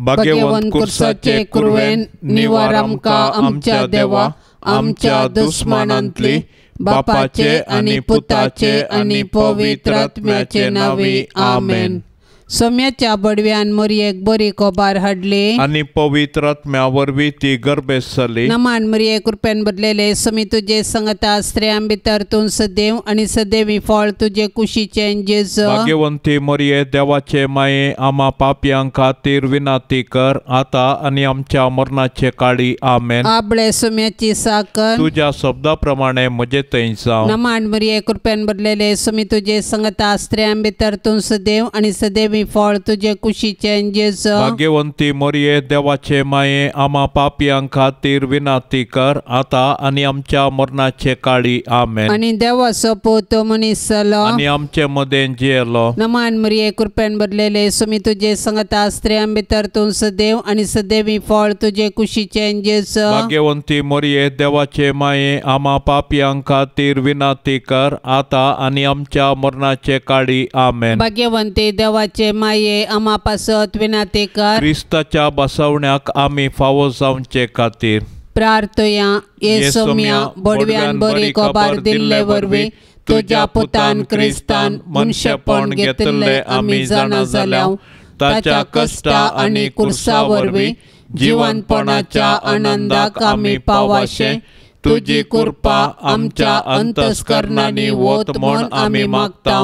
भाग्यवंत कुर्साचे कुरवेन निवार आमकां आमच्या देवा आमच्या दुस्मानांतली बापाचे आनी पुताचे आनी पवित्र आत्म्याचे नांवी आमेन. सोम्याच्या बडव्यान मोरयेक बरी कोबार हाडली आनी पवित्र आत्म्या वरवीं ती गर्भेस्त जाली. नमान मोरये कृपेन भरलेले सोमी तुजे संगता स्त्रियां भितर तूं सदैव आनी सदैवी फळ तुजे कुशीचें जेजू. भाग्यवंती मोरये देवाचे माये आमा पापयां खातीर विनंती कर आतां आनी आमच्या मरणाचे काळी आमेन. आबळे सोम्याची साकर तुज्या शब्दा प्रमाणे म्हजे थंय जावं. नमान मोरये कृपेन भरलेले सोमी तुजे संगता स्त्रियां भितर तूं सदैव आनी सदैवी फळ तुजे कुशीचें जेजू. भाग्यवंती मोरये देवाचे माये आमा पापयां खातीर विनंती कर आतां आनी आमच्या मरणाचे काळी आमेन. आनी देवाचो पूत मनीस जालो आनी आमचे मदें जियेलो. नमान मोरये कृपेन भरलेले सोमी तुजे संगता स्त्रियां भितर तूं सदैव आनी सदैवी फळ तुजे कुशीचें जेजू. भाग्यवंती मोरये देवाचे माये आमा पापयां खातीर विनंती कर आतां आनी आमच्या मरणाचे काळी आमेन. भाग्यवंती देवाचे माये आमा पासत विनंती कर. क्रिस्ताच्या बसवण्याक आमी फावो जावचे खातीर प्रार्थया. ये सोम्या बडव्यान बरी खबर दिल्ले वरवीं तुज्या पुतान क्रिस्तान मनशेपण घेतिल्लें आमी जाणा जाल्या. ताच्या कश्टा आनी कुर्सा वरवीं जिवनपणाच्या आनंदाक आमी पावाशें तुजी कृपा आमच्या अंतस्करणांनी वत म्हूण आमी मागता.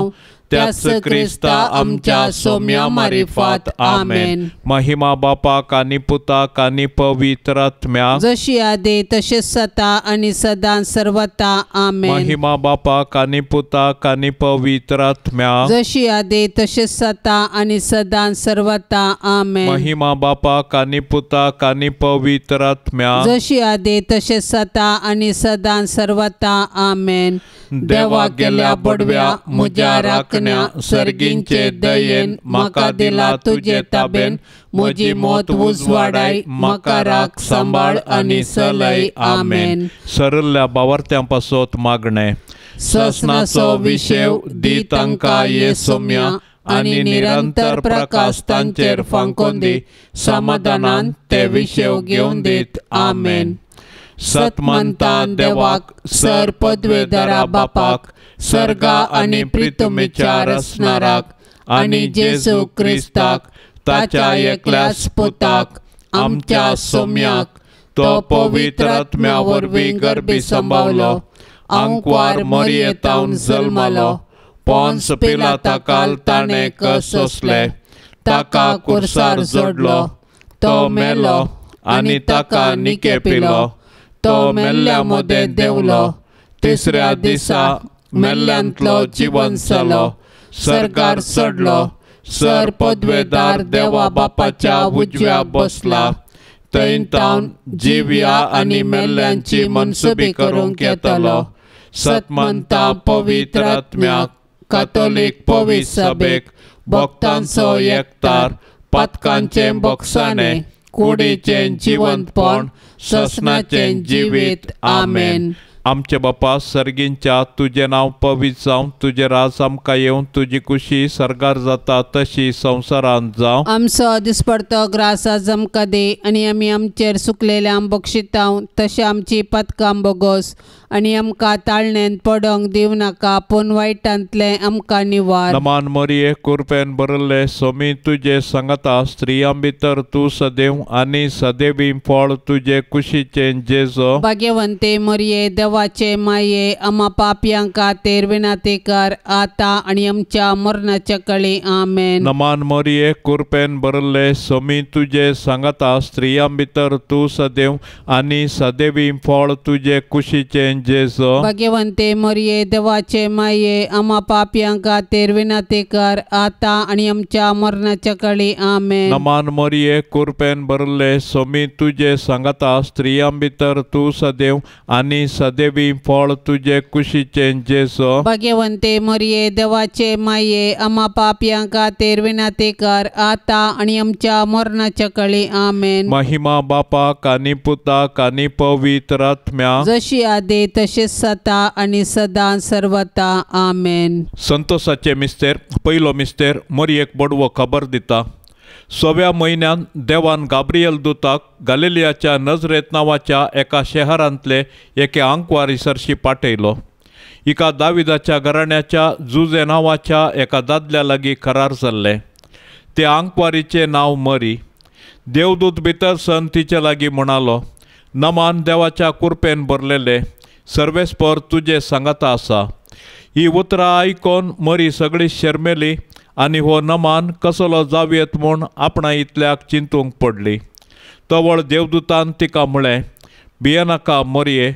त्याच क्रिस्ता आमच्या सोम्या मारिफात आमेन. महिमा बापाक आनी पुताक आनी पवित्र आत्म्याक जशी आदी तशेंच सता आनी सदां सर्वता आमेन. महिमा बापाक आनी पुताक आनी पवित्र आत्म्याक जशी आदी तशेंच सता आनी सदां सर्वता आमेन. महिमा बापाक आनी पुताक आनी पवित्र आत्म्याक जशी आदी तशेंच सता आनी सदां सर्वता आमेन. देवा गेल्या बडव्या म्हज्या राखण्या सर्गींचे दयेन म्हाका दिला तुजे ताबेन म्हजी मौत उजवाडाय म्हाका राख सांबाळ आनी सलय आमेन. सरल्या बावर्त्यां पासत मागणें. ससनाचो विशेव दी तांकां ये सोम्या आनी निरंतर प्रकाश तांचेर फांकोन दी समाधानान ते विशेव घेवन दीत आमेन. सतमंता देवाक सर पदवेदारा बापाक सर्गा आनी प्रितुमीच्या रसनाराक आनी जेजू क्रिस्ताक ताच्या एकल्याच पुताक आमच्या सोम्याक तो पवित्र आत्म्या वरवीं गर्भी संभावलो आंकवार मरयेतावन जल्मलो पोन्स पिलाता ताणें कस सोंसले ताका कुर्सार जोडलो तो मेलो आनी ताका निके पिलो तो मेल्ल्या मदें देंवलो तिसऱ्या दिसा मेल्ल्यांतलो जिवन जालो सर्गार चडलो सर पदवेदार देवा बापाच्या उजव्या बसला थंय तावन जिव्या आनी मेल्ल्यांची मनसुबी करूंक येतलो. सतमंता पवित्र आत्म्याक कातोलीक पवित्र सभेक भक्तांचो एकतार पातकांचें बोगसाणें कुडीचें जिवंतपण ससनाचें जिवीत आमेन. आमचे बापा सर्गींच्या तुजें नांव पवित्र जावं तुजें राज आमकां येवं तुजी कुशी सर्गार जाता तशी संवसारांत जावं. आमचो दिसपडतो ग्रास आज आमकां दी आनी आमी आमचेर सुकलेल्यांक बक्षितांव तशें आमची पदकां बोगोस आनी आमकां ताळणेंत पडोंक दिवं नाका पूण वायटांतलें आमकां निवार. नमान मरिये कुरपेन भरिल्ले सोमी तुजे सांगाता स्त्रियां भितर तूं सदैव आनी सदैवी फळ तुजे कुशीचें जेजो. भाग्यवंते मरिये देवाचे माये आमा पापयां खातीर विनंती कर आतां आनी आमच्या मरणाच्या कळी आमेन. नमान मरिये कुरपेन भरिल्ले सोमी तुजे सांगाता स्त्रियां भितर तूं सदैव आनी सदैवी फळ तुजे कुशीचें जेजो. भाग्यवंते मरिये देवाचे माये आमा पापयां खातीर विनंती कर आतां आनी आमच्या मरणाच्या कळी आमेन. नमान मरिये कुरपेन भरिल्ले सोमी तुजे सांगाता स्त्रियां भितर तूं सदैव आनी सदैवी फळ तुजे कुशीचें जेजो. भाग्यवंते मरिये देवाचे माये आमा पापयां खातीर विनंती कर आतां आनी आमच्या मरणाच्या कळी आमेन. महिमा बापाक आनी पुताक आनी पवित्र आत्म्याक जशी आदी तशेंच सता आनी सदां सर्वता आमेन. संतोषाचे मिस्तेर. पयलो मिस्तेर मरियेक बडवो खबर दिता. सव्या म्हयन्यान देवान गाब्रियल दुताक गालिलियाच्या नजरेत नांवाच्या एका शहरांतले एके आंकवारी सरशी पाठयलो. हिका दाविदाच्या घराण्याच्या जुजे नांवाच्या एका दादल्या लागीं करार जाल्लें. ते आंकवारीचें नांव मरी. देवदूत भितर सन तिचे लागीं म्हणालो, नमान देवाच्या कुरपेन भरलेले, सर्वेस्पर तुजे सांगाता आसा. ही उतरां आयकोन मरी सगळी शर्मेली आनी हो नमान कसलो जावयेत म्हूण आपणा इतल्याक चिंतूंक पडली. तवळ देवदूतान तिका म्हळें, भियेनाका मरये,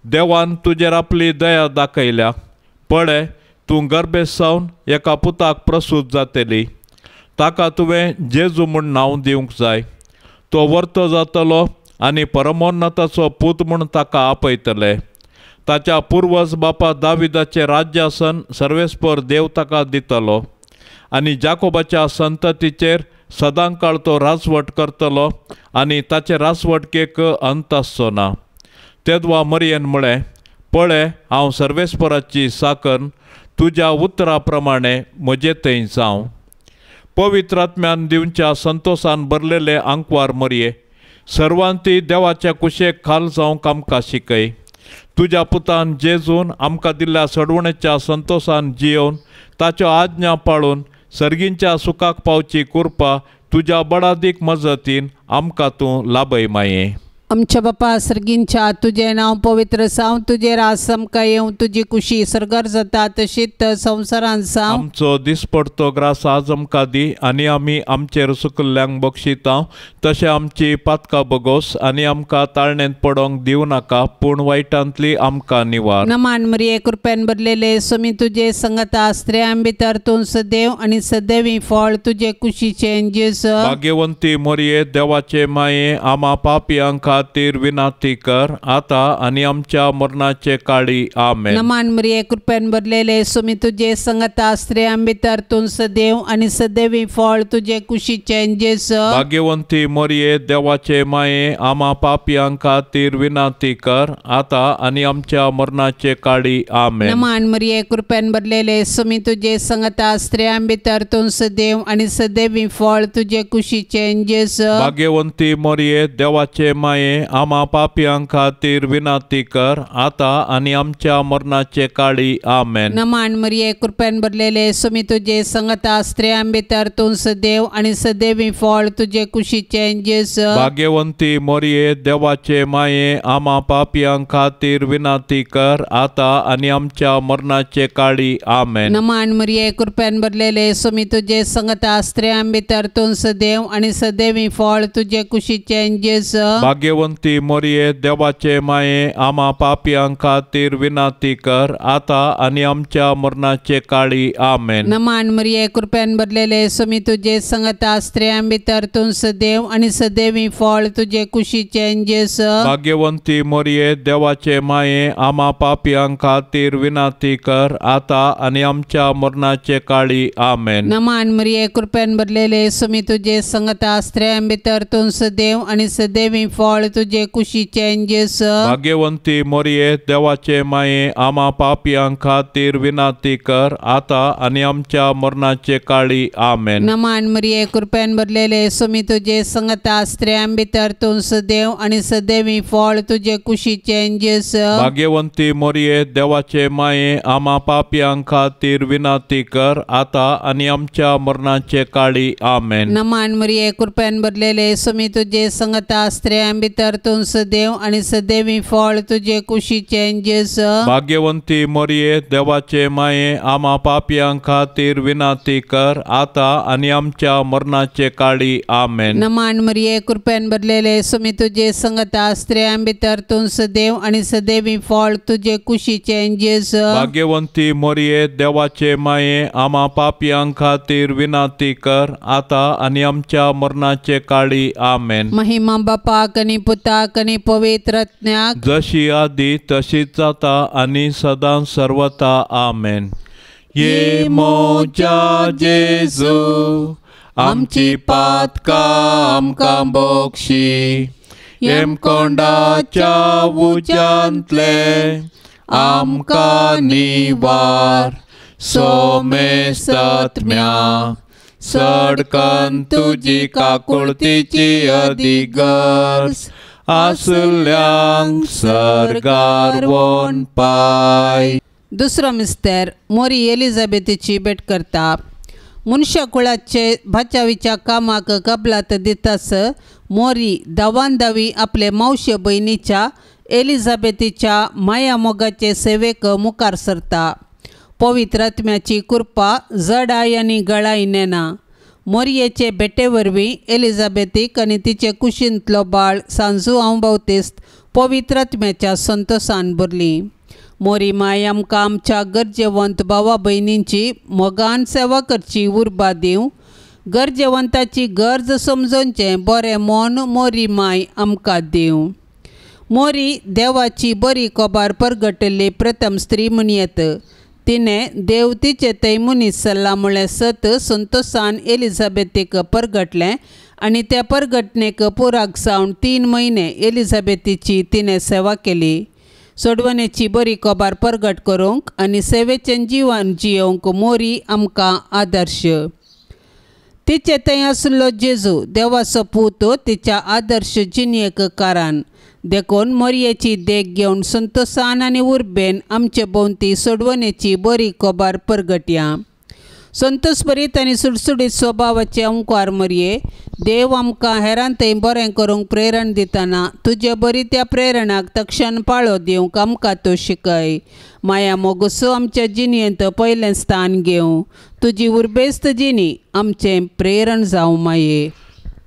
देवान तुजेर आपली दया दाखयल्या. पळय, तूं गर्भेस्त सावन एका पुताक प्रसूत जातली. ताका तुवें जेजू म्हूण नांव दिवंक जाय. तो वर्तो जातलो आनी परमोन्नताचो पूत म्हूण ताका आपयतले. ताच्या पुर्वज बापा दाविदाचें राज्यासन सर्वेस्पर देव ताका दितलो आनी जाकोबाच्या संततीचेर सदांकाळ तो राजवट करतलो आनी ताचे राजवटकेक अंत आसचो ना. तेदवा मरियेन म्हळें, पळय, हांव सर्वेस्पराची साकन, तुज्या उतरा प्रमाणे म्हजे थंय जावं. पवित्र आत्म्यान दिवच्या संतोसान भरलेले आंकवार मरये, सर्वांती देवाच्या कुशेक खाल जावंक आमकां शिकय. तुज्या पुतान जेजून आमकां दिल्ल्या सडवणेच्या संतोसान जियोवन ताच्यो आज्ञा पाळून सर्गींच्या सुखाक पावची कृपा तुज्या बडादीक मजतीन आमकां तूं लाभय माये. आमच्या बापा सर्गींच्या, तुजें नांव पवित्र जावं, तुजें राज आमकां येवं, तुजी कुशी सर्गार जाता तशीच संवसारांत जावं. आमचो दिसपडतो ग्रास आज आमकां दी आनी आमी आमचेर सुकल्ल्यांक बक्षिता तशें आमची पातकां बगोस आनी आमकां ताळणेंत पडोंक दिवं नाका, पूण वायटांतली आमकां निवार. नमान मरिये, कृपेन भरलेले, स्वामी तुजे संगता, स्त्रियां भितर तूं सदैव आनी सदैवी फळ तुजे कुशीचें जेजू. भाग्यवंती मरिये, देवाचे माये, आमा पापयांक खातीर विनंती कर, आता आनी आमच्या मरणाचे काळी. आमेन. नमान मरिये, कृपेन भरलेले, स्वामी तुजे संगता, स्त्रियां भितर तूं सदैव आनी सदैवी फळ तुजे कुशीचें जेजू. भाग्यवंती मरिये, देवाचे माये, आमा पापयां खातीर विनंती कर, आता आनी आमच्या मरणाचे काळी. आमेन. नमान मरिये, कृपेन भरलेले, स्वामी तुजे संगता, स्त्रियां भितर तूं सदैव आनी सदैवी फळ तुजे कुशीचें जेजू. भाग्यवंती मरिये, देवाचे माये, आमा पापयां खातीर विनंती कर, आता आनी आमच्या मरणाचे काळी. आमेन. नमान मरिये, कृपेन भरलेले, स्वामी तुजे संगता, स्त्रियां भितर तूं सदैव आनी सदैवी फळ तुजे कुशीचें जेजू. भाग्यवंती मरिये, देवाचे माये, आमा पापयां खातीर विनंती कर, आता आनी आमच्या मरणाचे काळी. आमेन. नमान मरिये, कृपेन भरलेले, स्वामी तुजे संगता, स्त्रियां भितर तूं सदैव आनी सदैवी फळ तुजे कुशीचें जेजू. भाग्यवंती मरिये, देवाचे माये, आमा पापयां खातीर विनंती कर, आता आनी आमच्या मरणाचे काळी. आमेन. नमान मरिये, कृपेन भरलेले, स्वामी तुजे संगता, स्त्रियां भितर तूं सदैव आनी सदैवी फळ तुजे कुशीचें जेजू. भाग्यवंती मरिये, देवाचे माये, आमा पापयां खातीर विनंती कर, आता आनी आमच्या मरणाचे काळी. आमेन. नमान मरिये, कृपेन भरलेले, स्वामी तुजे संगता, स्त्रियां भितर तूं सदैव आनी सदैवी फळ तुजे कुशीचें जेजू. भाग्यवंती मरिये, देवाचे माये, आमा पापयां खातीर विनंती कर, आता आनी आमच्या मरणाचे काळी. आमेन. नमान मरिये, कृपेन भरलेले, स्वामी तुजे संगता, स्त्रियां भितर तूं सदैव आनी सदैवी फळ तुजे कुशीचें जेजू. भाग्यवंती मरिये, देवाचे माये, आमा पापयां खातीर विनंती कर, आता आनी आमच्या मरणाचे काळी. आमेन. नमान मरिये, कृपेन भरलेले, स्वामी तुजे संगता, स्त्रियां भितर तूं सदैव आनी सदैवी फळ तुजे कुशीचें जेजू. भाग्यवंती मरिये, देवाचे माये, आमा पापयां खातीर विनंती कर, आता आनी आमच्या मरणाचे काळी. आमेन. नमान मरिये, कृपेन भरलेले, स्वामी तुजे संगता, स्त्रियां भितर तूं सदैव आनी सदैवी फळ तुजे कुशीचें जेजू. भाग्यवंती मरिये, देवाचे माये, आमा पापयां खातीर विनंती कर, आता आनी आमच्या मरणाचे काळी. आमेन. महिमा बापाक आनी पुताक आनी पवित्र आत्म्याक, जशी आदी तशीच जाता आनी सदां सर्वता. आमेन. ये मोजा जेजू, आमची पातकां आमकां बक्षी, हेमकोंडाच्या उज्यांतले आमकां निवार, सोमेस्तात्म्या सडकन तुजी काकुळतीची अदीक गरज आसल्यांक सर्गार वोन पाय. दुसरो मिस्तर मोरी एलिझाबेथीची भेट करता. मनशा कुळाचे भाचावीच्या कामाक कबलात दितास मोरी धांवान धांवी आपले मावशे भयणीच्या एलिझाबेथीच्या माया मोगाचे सेवेक मुखार सरता. पवित्र आत्म्याची कृपा जडाय आनी गळाय नेना. मोरयेचे भेटे वरवीं एलिझाबेथीक आनी तिचे कुशींतलो बाळ सांजू हांव बावतिस्त पवित्र आत्म्याच्या संतोसान भरली. मोरी माय आमकां आमच्या गरजेवंत भावा भयणींची मोगान सेवा करची उर्बा दिवं. गरजेवंताची गरज समजोवचें बरें मन मोरी माय आमकां दिवं. मोरी देवाची बरी खबर परगटिल्ली प्रथम स्त्री म्हणयेत. तिणें देव तिचे थंय मनीस सल्ला म्हळ्ळें सत संतोसान एलिझाबेथीक परगटलें आनी त्या परगटणेक पुराक जावन 3 म्हयने एलिझाबेथीची तिणें सेवा केली. सोडवणेची बरी खबर परगट करूंक आनी सेवेचें जिवन जियोवंक मोरी आमकां आदर्श. तिचे थंय आशिल्लो जेजू देवाचो पूत तिच्या आदर्श जिणेक कारण. देखून मोरयेची देख घेवन संतोसान आनी उर्बेन आमचे भोंवती सोडवणेची बरी खबर परगटया. संतोषभरीत आनी सुडसुडीत स्वभावाचे अंकार मोरये देव आमकां हेरां थंय बरें करूंक प्रेरण दितना तुजे बरी त्या प्रेरणाक तक्षण पाळो दिवंक आमकां तूं शिकय. माया मोगसो आमच्या जिणेंत पयलें स्थान घेवं. तुजी उर्बेस्त जिणी आमचें प्रेरण जावं माये.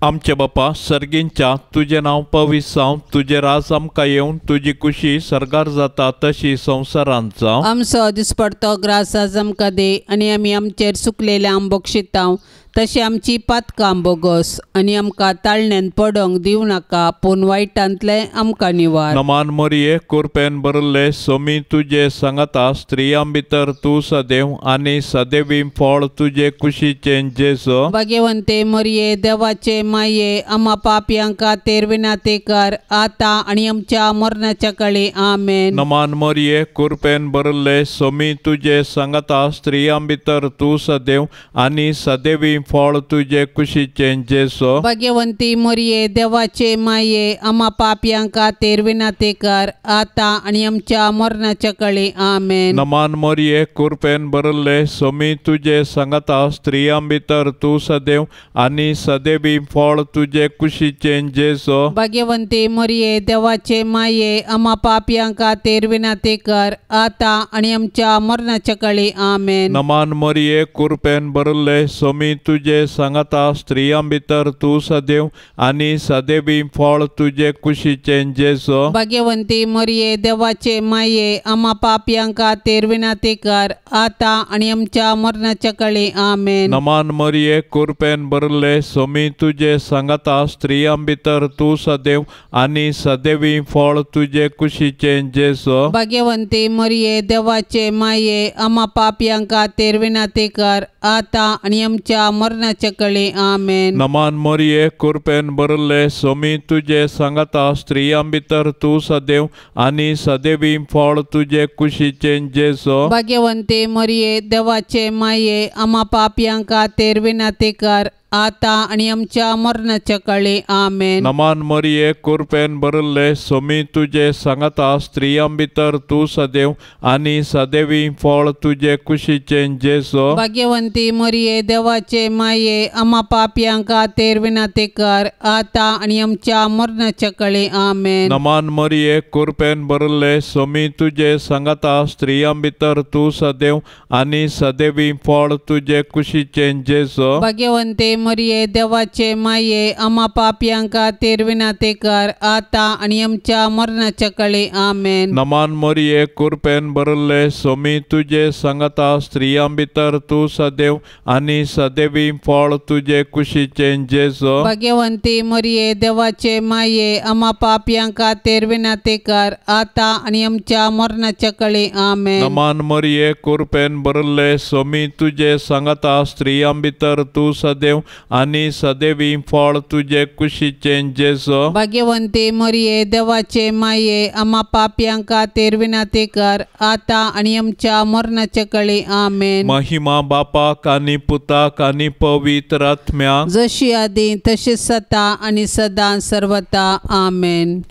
आमचे बापा सर्गींच्या तुजें नांव पवित्र जावं, तुजें राज आमकां येवन, तुजी कुशी सर्गार जाता तशी संवसारांत जावं. आमचो दिसपडतो ग्रास आज आमकां दी आनी आमी आमचेर सुकलेले बक्षितांव तशें आमची पातकां बोगस आनी आमकां ताळण्यान पडोंक दिवं नाका पूण वायटांतलें आमकां निवार. नमान मोरये कुरपेन भरिल्ले सोमी तुजे सांगाता, स्त्रियां भितर तूं सदैव आनी सदैवी फळ तुजे कुशीचें जेजू. भाग्यवंते मोरये देवाचे माये आमा पापयांक खातीर विनाती कर आतां आनी आमच्या मरणाच्या काळी. आमेन. नमान मोरये कुरपेन भरिल्ले सोमी तुजे सांगाता, स्त्रियां भितर तूं सदैव आनी सदैवी फळ तुजे कुशीचें जेजू. भाग्यवंती मोरये देवाचे माये आमा पापयांक खातीर विनाती कर आतां आनी आमच्या मरणाच्या काळी. आमेन. नमान मोरये कुरपेन भरिल्ले सोमी तुजे सांगाता, स्त्रियां भितर तूं सदैव आनी सदैवी फळ तुजे कुशीचें जेजू. भाग्यवंती मोरये देवाचे माये आमा पापयांक खातीर विनाती कर आतां आनी आमच्या मरणाच्या काळी. आमेन. नमान मोरये कुरपेन भरिल्ले सोमी तुजे सांगाता, स्त्रियां भितर तूं सदैव आनी सदैवी फळ तुजे कुशीचें जेजू. भाग्यवंती मोरये देवाचे माये आमा पापयांक खातीर विनाती कर आतां आनी आमच्या मरणाच्या काळी. आमेन. नमान मोरये कुरपेन भरिल्ले सोमी तुजे सांगाता, स्त्रियां भितर तूं सदैव आनी सदैवी फळ तुजे कुशीचें जेजू. भाग्यवंती मोरये देवाचे माये आमा पापयांक खातीर विनाती कर आतां आनी आमच्या मरणाच्या काळी. आमेन. नमान मोरये कुरपेन भरिल्ले सोमी तुजे सांगाता, स्त्रियां भितर तूं सदैव आनी सदैवी फळ तुजे कुशीचें जेजू. भाग्यवंती मोरये देवाचे माये आमा पापयांक खातीर विनाती कर आतां आनी आमच्या मरणाच्या काळी. आमेन. नमान मोरये कुरपेन भरिल्ले सोमी तुजे सांगाता, स्त्रियां भितर तूं सदैव आनी सदैवी फळ तुजे कुशीचें जेजू. भाग्यवंती मोरये देवाचे माये आमा पापयांक खातीर विनाती कर आतां आनी आमच्या मरणाच्या काळी. आमेन. नमान मोरये कुरपेन भरिल्ले सोमी तुजे सांगाता, स्त्रियां भितर तूं सदैव आनी सदैवी फळ तुजे कुशीचें जेजू. भाग्यवंती मोरये देवाचे माये आमा पापयांक खातीर विनाती कर आतां आनी आमच्या मरणाच्या काळी. आमेन. नमान मोरये कुरपेन भरिल्ले सोमी तुजे सांगाता, स्त्रियां भितर तूं सदैव आनी सदैवी फळ तुजे कुशीचें जेजू. भाग्यवंती मोरये देवाचे माये आमा पापयांक खातीर विनाती कर आतां आनी आमच्या मरणाच्या काळी. आमेन. नमान मोरये कुरपेन भरिल्ले सोमी तुजे सांगाता, स्त्रियां भितर तूं सदैव आनी सदैवी फळ तुजे कुशीचें जेजू। भाग्यवंती मरिये देवाचे माये आमा पापयां खातीर विनंती कर आतां आनी आमच्या मरणाच्या कळी। आमेन। महिमा बापाक आनी पुताक आनी पवित्र आत्म्याक, जशी आदी तशी सता आनी सदां सर्वता। आमेन।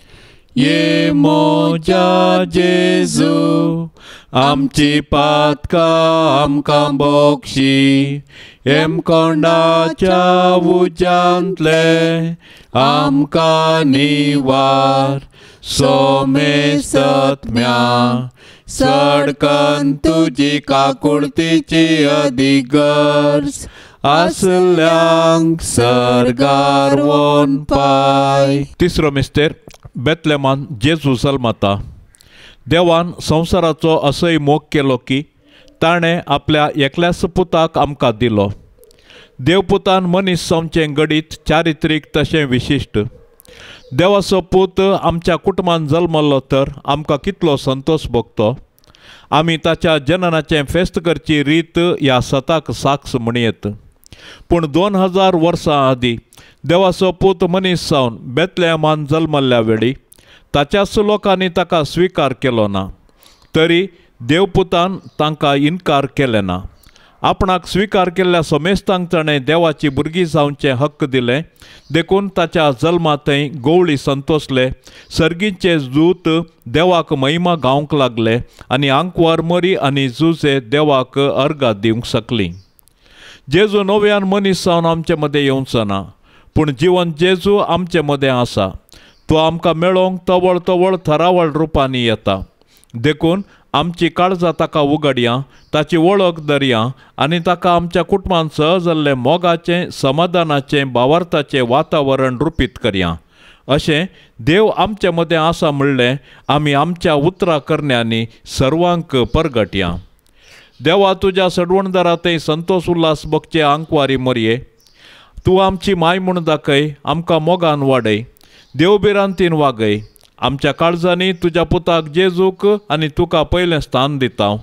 ये मोजा जेजू आमची पातकां आमकां बोक्षी, हेमकोंडाच्या उज्यांतले आमकां निवार, सोमेसत्म्या सडकन तुजी काकुळतीची अधिगर्ज आसल्यांक सर्गार वोन पाय। तिसरो मिस्तेर बेतलेमान जेजू जल्मता। देवान संवसाराचो असोय मोग केलो की ताणें आपल्या एकल्याच पुताक आमकां दिलो। देवपुतान मनीस जावचें घडीत चारित्रीक तशें विशिश्ट। देवाचो पूत आमच्या कुटुंबान जल्मल्लो तर आमकां कितलो संतोष भोगतो। आमी ताच्या जननाचें फेस्त करची रीत ह्या सताक साक्ष म्हणयेत। पूण 2000 वर्सां आदीं देवाचो पूत मनीस जावन बेतलेहमान जल्मल्ल्या वेळी ताच्याच लोकांनी ताका स्विकार केलो ना, तरी देवपुतान तांकां इनकार केले ना। आपणाक स्विकार केल्ल्या समेस्तांक ताणें देवाची भुरगीं जावचें हक्क दिलें। देखून ताच्या जल्मा थंय गवळी संतोसले, सर्गीचे दूत देवाक महिमा गावंक लागले आनी आंकवार मरी आनी जुजे देवाक अर्गां दिवंक शकली। जेजू नव्यान मनीस जावन आमचे मदें येवचो ना, पूण जिवन जेजू आमचे मदें आसा। तो आमकां मेळोवंक तवळ तवळ थरावळ रुपांनी येता। देखून आमची काळजां ताका उगडया, ताची वळख धरया आनी ताका आमच्या कुटुंबान सहज जाल्लें मोगाचें, समाधानाचें, भावार्थाचें वातावरण रुपीत करया। अशें देव आमचे मदें आसा म्हणलें आमी आमच्या उतरां करण्यांनी सर्वांक परगटया। देवा तुज्या सडवणदारा थंय संतोष उल्हास भोगचे आंकवारी मरये, तूं आमची माय म्हूण दाखय, आमकां मोगान वाडय, देव भिरांतीन वागय। आमच्या काळजांनी तुज्या पुताक जेजूक आनी तुका पयलें स्थान दिता।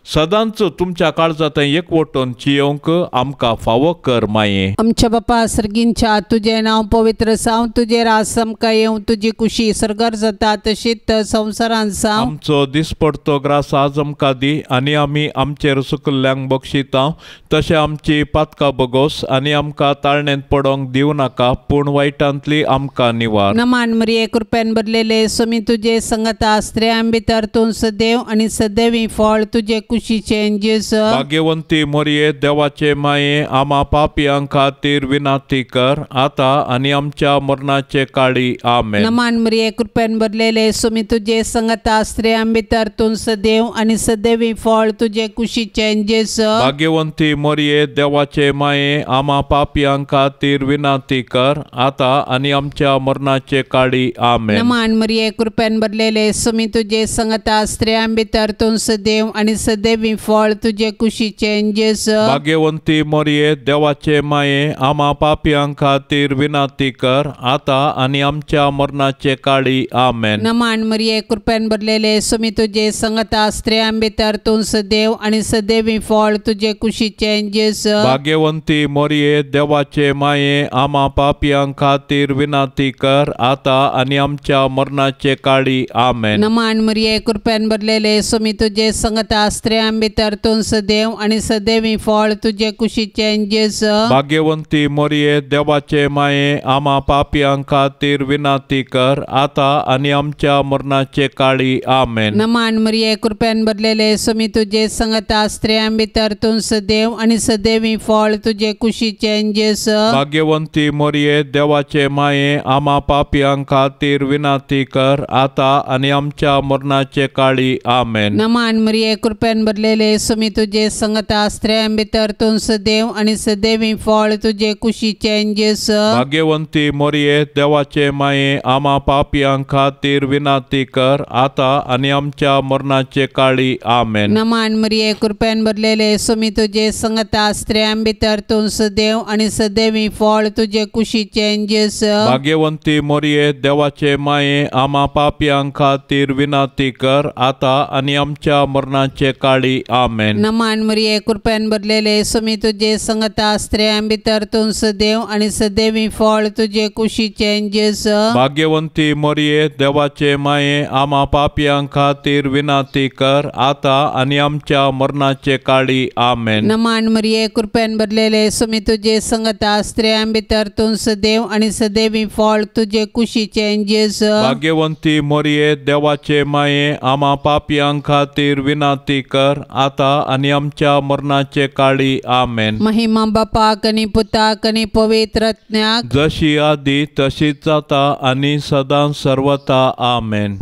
सदांच तुमच्या काळजांत एकवटून जियोवंक आमकां फावो कर माये। आमच्या बापा सर्गींच्या तुजें नांव पवित्र जावं, तुजें राज आमकां येवं, तुजी कुशी सर्गार जाता तशीच संवसारांत जावं। आमचो दिसपडतो ग्रास आज आमकां दी आनी आमी आमचेर सुकल्ल्यांक बक्षिता तशें आमची पातकां बगोस आनी आमकां ताळणेंत पडोंक दिवं नाका, पूण वायटांतली आमकां निवार। नमान मरिये कृपेन भरलेले स्वामी तुजे संगता, स्त्रियां भितर तूं सदैव आनी सदैवी फळ तुजे कुशीचें जेजू। भाग्यवंती मरिये देवाचे माये आमा पापयां खातीर विनंती कर आतां आनी आमच्या मरणाचे काळी। आमेन। नमान मरिये कृपेन भरलेले स्वामी तुजे संगता, स्त्रियां भितर तूं सदैव आनी सदैवी फळ तुजे कुशीचें जेजू। भाग्यवंती मरिये देवाचे माये आमा पापयां खातीर विनंती कर आतां आनी आमच्या मरणाचे काळी। आमेन। नमान मरिये कृपेन भरलेले स्वामी तुजे संगता, स्त्रियां भितर तूं सदैव आनी सदैवी फळ तुजे कुशीचें जेजू। भाग्यवंती मरिये देवाचे माये आमा पापयां खातीर विनंती कर आतां आनी आमच्या मरणाचे काळी। आमेन। नमान मरिये कृपेन भरलेले स्वामी तुजे संगता, स्त्रियां भितर तूं सदैव आनी सदैवी फळ तुजे कुशीचें जेजू। भाग्यवंती मरिये देवाचे माये आमा पापयां खातीर विनंती कर आतां आनी आमच्या मरणाचे काळी। आमेन। नमान मरिये कृपेन भरलेले स्वामी तुजे संगता, स्त्रियां भितर तूं सदैव आनी सदैवी फळ तुजे कुशीचें जेजू। भाग्यवंती मरिये देवाचे माये आमा पापयां खातीर विनंती कर आतां आनी आमच्या मरणाचे काळी। आमेन। नमान मरिये कृपेन भरलेले स्वामी तुजे संगता, स्त्रियां भितर तूं सदैव आनी सदैवी फळ तुजे कुशीचें जेजू। भाग्यवंती मरिये देवाचे माये आमा पापयां खातीर विनंती कर आतां आनी आमच्या मरणाचे काळी। आमेन। नमान मरिये कृपेन भरलेले स्वामी तुजे संगता, स्त्रियां भितर तूं सदैव आनी सदैवी फळ तुजे कुशीचें जेजू। भाग्यवंती मरिये देवाचे माये आमा पापयां खातीर विनंती कर आतां आनी आमच्या मरणाचे काळी। आमेन। नमान मरिये कृपेन भरलेले स्वामी तुजे संगता, स्त्रियां भितर तूं सदैव आनी सदैवी फळ तुजे कुशीचें जेजू। भाग्यवंती मरिये देवाचे माये आमा पापयां खातीर विनंती कर आतां आनी आमच्या मरणाचे काळी आमेन। नमान मरिये कृपेन भरलेले सुमी तुजे संगता स्त्रियां भितर तूं सदैव आनी सदैवी फळ तुजे कुशीचें जेजू। भाग्यवंती मरिये देवाचे माये आमा पापयां खातीर विनंती कर आता आनी आमच्या मरणाचे काळी आमेन। नमान मरिये कृपेन भरलेले सुमी तुजे संगता स्त्रियां भितर तूं सदैव आनी सदैवी फळ तुजे कुशीचें जेजू। भाग्यवंती मरिये देवाचे माये आमा पापयां खातीर विनंती कर आता आनी आमच्या मरणाचे काळी आमेन। महिमा बापाक आनी पुताक आनी पवित्र आत्म्याक जशी आदी तशीच जाता आनी सदां सर्वता आमेन।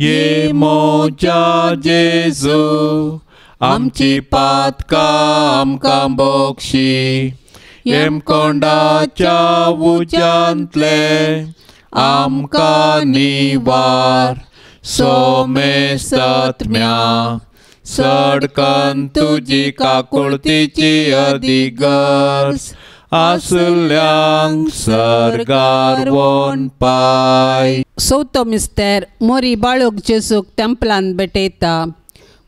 ये मोजा जेजू आमची पातकां आमकां बोक्षी हेमकोंडाच्या उज्यांतले आमकां निवार सोमेस्तत्म्या सडकन तुजी काकुळतीची अधिगर्ज आसल्यांक सर्गार वोन पाय। चवथो मिस्तेर मोरी बाळूक जेजूक तेंपलान भेटयता।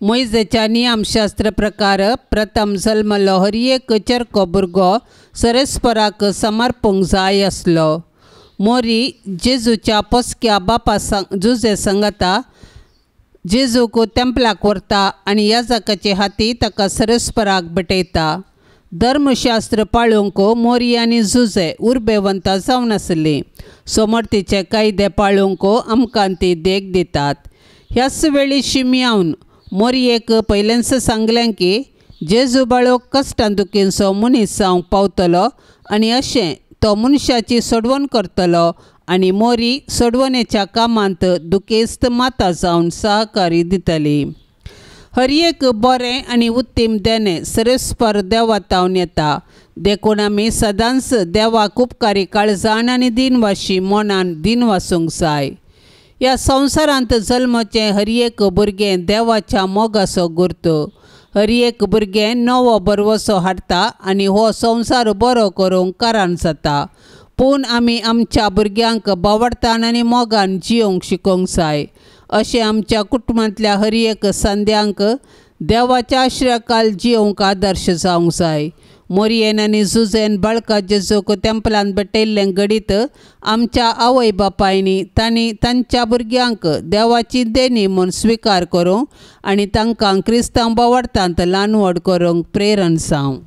मोयजेच्या नियमशास्त्र प्रकार प्रथम जल्मलो हर एक चरको भुरगो सरेस्पराक समर्पूंक जाय आसलो। मोरी जेजूच्या पोसक्या बापा जुजे संगता जेजूक तेंपलाक व्हरता आनी याजकाचे हाती ताका सरेस्पराक भेटयता। धर्मशास्त्र पाळूंक मोरी आनी जुजे उर्बेवंत जावन आसली। सोमर्तीचे कायदे पाळूंक आमकां ती देख दितात। ह्याच वेळी शिमयावन मोरयेक पयलेंच सांगलें की जेजू बाळो कश्टां दुखींचो मनीस जावंक पावतलो आनी अशें तो मनशाची सोडवण करतलो आनी मोरी सोडवणेच्या कामांत दुखेस्त माता जावन सहकारी दितली। हर एक बरें आनी उत्तीम देणें सरेस्पर देवा तावन येता, देखून आमी सदांच देवाक उपकारी काळजान आनी दिनवाशी मनान दिनवासूंक जाय। ह्या संवसारांत जल्मचें हर एक भुरगें देवाच्या मोगाचो गुर्त। हर एक भुरगें नवो भरवसो हाडटा आनी हो संवसार बरो करूंक कारण जाता। पूण आमी आमच्या भुरग्यांक बावडतान आनी मोगान जियोंक शिकोवंक जाय। अशें आमच्या कुटुंबांतल्या हर एक संद्यांक देवाच्या आश्रयाखाल जियोंक आदर्श जावंक जाय। मोरयेन आनी जुजेन बाळका जेजूक तेंपलान भेटयल्लें घडीत आमच्या आवय बापायनी तांणी तांच्या भुरग्यांक देवाची देणी म्हूण स्विकार करूंक आनी तांकां क्रिस्तांव बावडतांत ल्हान व्हड करूंक प्रेरण जावं।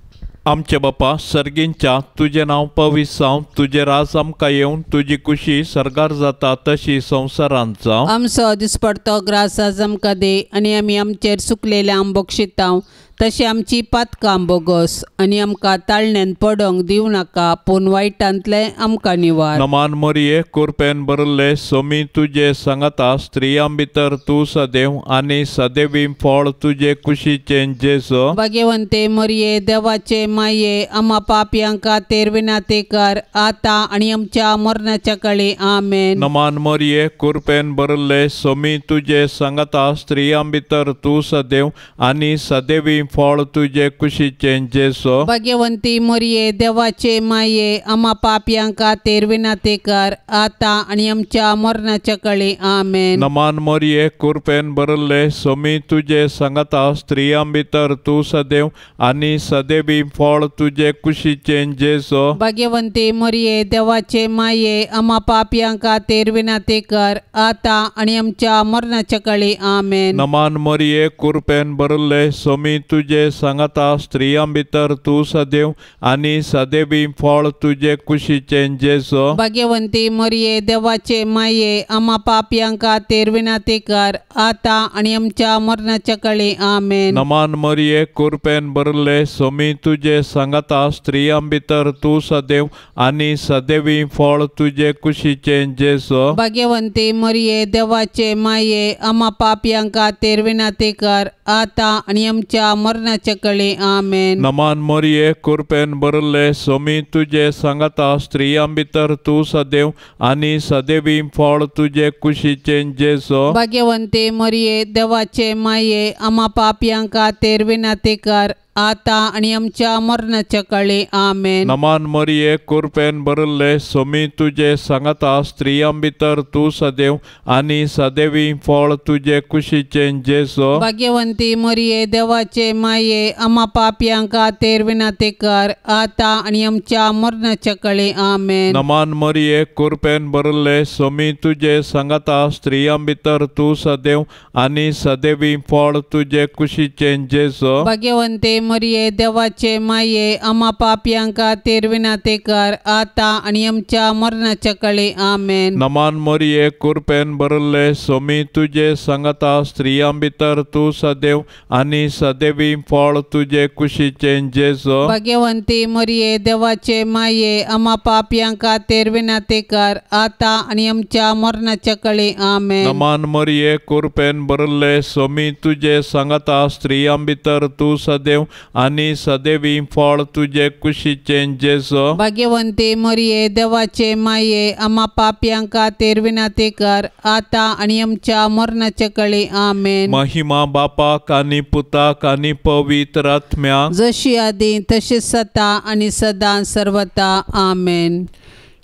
आमचे बापा सर्गींच्या तुजें नांव पवित्र जावं, तुजें राज आमकां येवन, तुजी कुशी सर्गार जाता तशी संवसारांत जावं। आमचो दिसपडतो ग्रास आज आमकां दी आनी आमी आमचेर सुकलेल्या बक्षितांव तशें आमची पातकां बोगस आनी आमकां ताळण्यान पडोंक दिवं नाका पूण वायटांतलें आमकां निवार। नमान मरिये कुरपेन भरिल्ले सोमी तुजे सांगाता स्त्रियां भितर तूं सदैव आनी सदैवी फळ तुजे कुशीचें जेजू। भाग्यवंते मरिये देवाचे माये आमा पापयां खातीर विनंती कर आतां आनी आमच्या मरणाच्या काळी आमेन। नमान मरिये कुरपेन भरिल्ले सोमी तुजे सांगाता स्त्रियां भितर तूं सदैव आनी सदैवी फळ तुजे कुशीचें जेजू। भाग्यवंती मरिये देवाचे माये आमा पापयां खातीर विनंती कर आतां आनी आमच्या मरणाच्या काळी आमेन। नमान मरिये कुरपेन भरिल्ले सोमी तुजे सांगाता स्त्रियां भितर तूं सदैव आनी सदैवी फळ तुजे कुशीचें जेजू। भाग्यवंती मरिये देवाचे माये आमा पापयां खातीर विनंती कर आतां आनी आमच्या मरणाच्या काळी आमेन। नमान मरिये कुरपेन भरिल्ले सोमी तुजे सांगाता स्त्रियां भितर तूं सदैव आनी सदैवी फळ तुजे कुशीचें जेजू। भाग्यवंती मरिये देवाचे माये आमा पापयां खातीर विनंती कर आतां आनी आमच्या मरणाच्या काळी आमेन। नमान मरिये कुरपेन भरिल्ले सोमी तुजे सांगाता स्त्रियां भितर तूं सदैव आनी सदैवी फळ तुजे कुशीचें जेजू। भाग्यवंती मरिये देवाचे माये आमा पापयां खातीर विनंती कर आतां आनी आमच्या मरणाच्या काळी आमेन। नमान मरिये कुरपेन भरिल्ले सोमी तुजे सांगाता स्त्रियां भितर तूं सदैव आनी सदैवी फळ तुजे कुशीचें जेजू। भाग्यवंती मरिये देवाचे माये आमा पापयां खातीर विनंती कर आतां आनी आमच्या मरणाच्या काळी आमेन. नमान मरिये कुरपेन भरिल्ले सोमी तुजे सांगाता स्त्रियां भितर तूं सदैव आनी सदैवी फळ तुजे कुशीचें जेजू. भाग्यवंती मरिये देवाचे माये आमा पापयां खातीर विनंती कर आतां आनी आमच्या मरणाच्या काळी आमेन. नमान मरिये कुरपेन भरिल्ले सोमी तुजे सांगाता स्त्रियां भितर तूं सदैव आनी सदैवी फळ तुजे कुशीचें जेजू. भाग्यवंती मरिये देवाचे माये आमा पापयां खातीर विनंती कर आतां आनी आमच्या मरणाच्या काळी आमेन. नमान मरिये कुरपेन भरिल्ले सोमी तुजे सांगाता स्त्रियां भितर तूं सदैव आनी सदैवी फळ तुजे कुशीचें जेजू. भाग्यवंती मरिये देवाचे माये आमा पापयां खातीर विनंती कर आतां आनी आमच्या मरणाच्या काळी आमेन. नमान मरिये कुरपेन भरिल्ले सोमी तुजे सांगाता स्त्रियां भितर तूं सदैव आनी सदैवी फळ तुजे कुशीचें जेजू. भाग्यवंती मरिये देवाचे माये आमा पापयां खातीर विनंती कर आतां आनी आमच्या मरणाच्या काळी आमेन. महिमा बापाक आनी पुताक आनी पवित्र आत्म्याक, जशी आदी तशी सता आनी सदां सर्वता आमेन.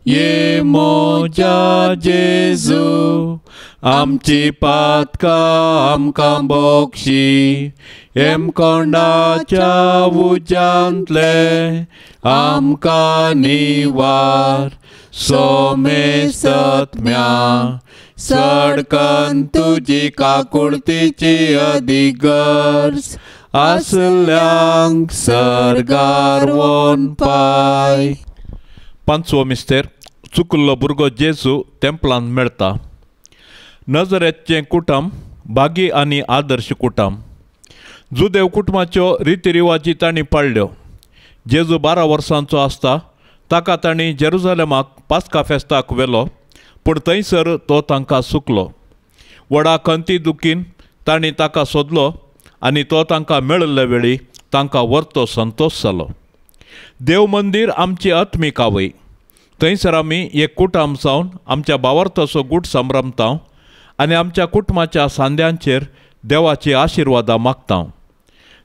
ये मोजा जेजू आमची पातकां आमकां बोक्षी हेमकोंडाच्या उज्यांतले आमकां निवार सोमेसत्म्या सडकन तुजी काकुळतीची अधिगर्ज आसल्यांक सर्गार वोन पाय. पांचवो मिस्तेर चुकल्लो भुरगो जेजू तेंपलान मेळटा. नजरेचें कुटुंब भागी आनी आदर्श कुटुंब. जुदेव कुटुंबाच्यो रितीरिवाजी तांणी पाळ्ळ्यो. जेजू 12 वर्सांचो आसता ताका तांणी जेरुजालेमाक पास्का फेस्ताक व्हेलो, पूण थंयसर तो तांकां सुकलो. व्हडा खंती दुखीन तांणी ताका सोदलो आनी तो तांकां मेळिल्ले वेळी तांकां व्हरतो संतोश जालो. देव मंदीर आमची आत्मीक आवय. थंयसर आमी एक कुटुंब जावन आमच्या भावार्थाचो गूट संभ्रमता आनी आमच्या कुटुंबाच्या सांद्यांचेर देवाची आशिर्वादां मागता.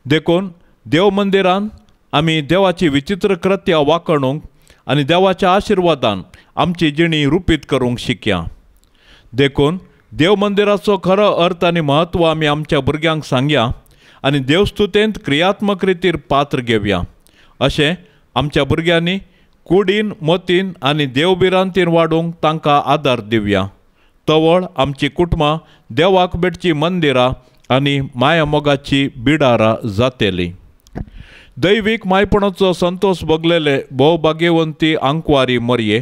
देखून देव मंदिरान आमी देवाची विचित्र कृत्या वाखणूंक आनी देवाच्या आशिर्वादान आमची जिणी रुपीत करूंक शिकया. देखून देव मंदिराचो खरो अर्थ आनी म्हत्व आमी आमच्या भुरग्यांक सांगया आनी देवस्तुतेंत क्रियात्मक रितीर पात्र घेवया. अशें आमच्या भुरग्यांनी कुडीन मतीन आनी देवभिरांतीन वाडूंक तांकां आदार दिवया. तवळ आमची कुटुंबां देवाक भेटची मंदिरां आनी मायामोगाची बिडारां जातेली. दैवीक मायपणाचो संतोष भोगलेले भोव भाग्यवंती आंकवारी मरये,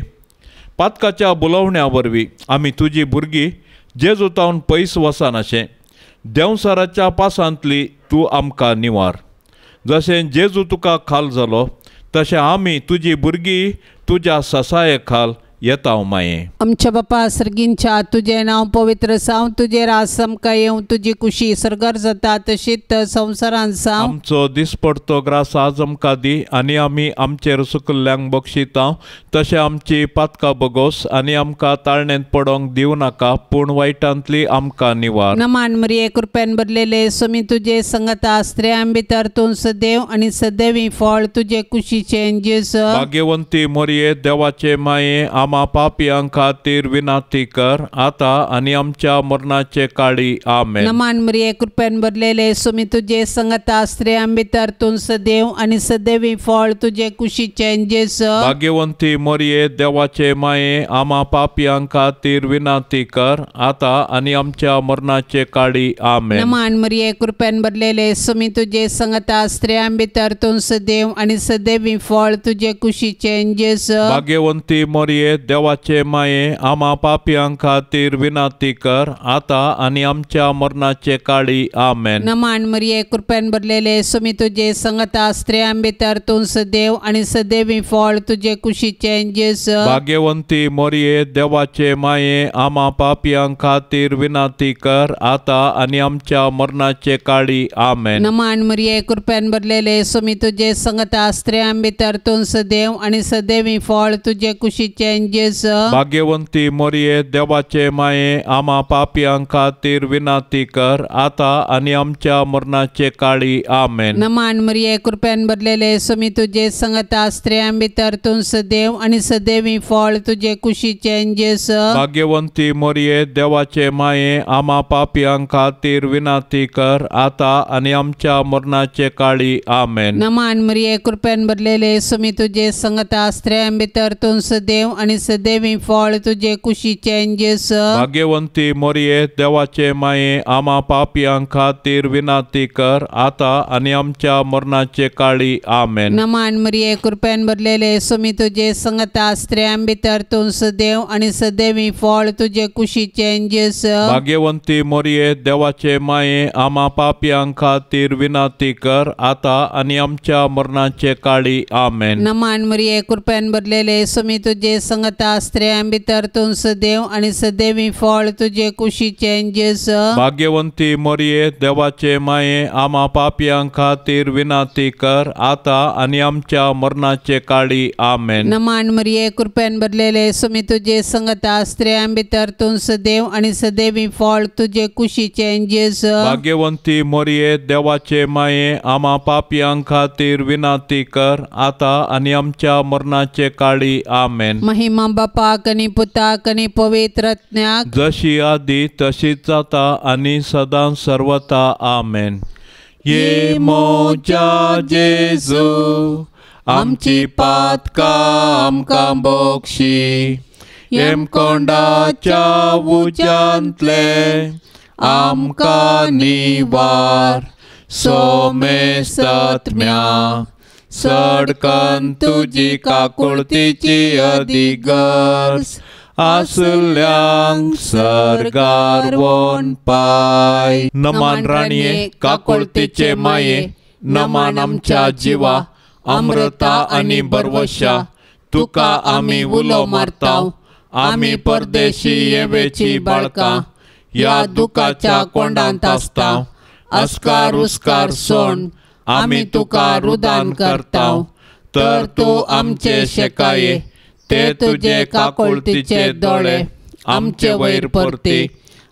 पातकाच्या बुलोवण्या वरवीं आमी तुजी भुरगीं जेजू तावन पयस वचनाशें देंवसाराच्या पासांतली तूं आमकां निवार. जशें जेजू तुका खाल जालो तशें आमी तुजी भुरगीं तुज्या ससाये खाल येता माये. आमच्या बापा सर्गींच्या तुजें नांव पवित्र जावं, तुजें राज आमकां येवं, तुजी कुशी सर्गार जाता तशीच संवसारांत जावं. आमचो दिसपडतो ग्रास आज आमकां दी आनी आमी आमचेर सुकल्ल्यांक बक्षिता तशें आमची पातकां बगोस आनी आमकां ताळणेंत पडोंक दिवं नाका, पूण वायटांतली आमकां निवार. नमान मरिये कृपेन भरलेले स्वामी तुजे संगता, स्त्रियां भितर तूं सदैव आनी सदैवी फळ तुजे कुशीचें जेजू. भाग्यवंती मरिये देवाचे माये आमा पापयां खातीर विनंती कर आता आनी आमच्या मरणाचे काळी आमेन. नमान मरिये कृपेन भरलेले स्वामी तुजे संगता, स्त्रियां भितर तूं सदैव आनी सदैवी फळ तुजे कुशीचें जेजू. भाग्यवंती मरिये देवाचे माये आमा पापयां खातीर विनंती कर आता आनी आमच्या मरणाचे काळी आमेन. नमान मरिये कृपेन भरलेले स्वामी तुजे संगता, स्त्रियां भितर तूं सदैव आनी सदैवी फळ तुजे कुशीचें जेजू. भाग्यवंती मरिये देवाचे माये आमा पापयां खातीर विनंती कर आता आनी आमच्या मरणाचे काळी आमेन. नमान मरिये कृपेन भरलेले स्वामी तुजे संगता, स्त्रियां भितर तूं सदैव आनी सदैवी फळ तुजे कुशीचें जेजू. भाग्यवंती मरिये देवाचे माये आमा पापयां खातीर विनंती कर आता आनी आमच्या मरणाचे काळी आमेन. नमान मरिये कृपेन भरलेले स्वामी तुजे संगता, स्त्रियां भितर तूं सदैव आनी सदैवी फळ तुजे कुशीचें जेजू। भाग्यवंती मोरये देवाचे माये आमा पापयां खातीर विनंती कर आता आनी आमच्या मरणाचे काळी आमेन। नमान मरिये कृपेन भरलेले स्वामी तुजे संगता स्त्रियां भितर तूं सदैव आनी सदैवी फळ तुजे कुशीचे जेजू। भाग्यवंती मोरये देवाचे माये आमा पापयां खातीर विनंती कर आता आनी आमच्या मरणाचे काळी आमेन। नमान मरिये कृपेन भरलेले स्वामी तुजे संगता स्त्रियां भितर तूं सदैव आनी सदैवी फळ तुजे कुशीचे जेजू। भाग्यवंती मोरये देवाचे माये आमा पापयां खातीर विनंती कर आता आनी आमच्या मरणाचे काळी आमेन। नमान मरिये कृपेन भरलेले स्वामी तुजे संगता स्त्रियां भितर तूं सदैव आनी सदैवी फळ तुजे कुशीचे जेजू। भाग्यवंती मोरये देवाचे माये आमा पापयां खातीर विनंती कर आता आनी आमच्या मरणाचे काळी आमेन। नमान मरिये कृपेन भरलेले स्वामी तुजे संगता स्त्रियां भितर तूं सदैव आनी सदैवी फळ तुजे कुशीचे जेजू। भाग्यवंती मोरये देवाचे माये आमा पापयां खातीर विनंती कर आता आनी आमच्या मरणाचे काळी आमेन। नमान मरिये कृपेन भरलेले स्वामी तुजे संगता स्त्रियां भितर तूं सदैव आनी सदैवी फळ तुजे कुशीचे जेजू। भाग्यवंती मोरये देवाचे माये आमा पापयां खातीर विनंती कर आता आनी आमच्या मरणाचे काळी आमेन। महिमा बापाक आनी पुताक आनी पवित्र आत्म्याक, जशी आदी तशीच जाता आनी सदां सर्वता आमेन। ये मोजा जेजू आमची पातकां आमकां बोक्षी, हेमकोंडाच्या उज्यांतले आमकां निवार, सोमेस्तत्म्या सडकन तुजी काकुळतीची अधिगर्ज आसल्यांक सर्गार वोन पाय। नमान राणये काकुळतीचे माये, नमान आमच्या जिवा अमृता आनी बरवशा, तुका आमी उलो मारता, आमी परदेशी येवेची बाळकां ह्या दुखाच्या कोंडांत आसता, अस्कार उस्कार सोण आमी तुका रुदान करता, तर तूं आमचे शेकाये ते तुजे काकुळतीचे दोळे आमचे वयर परती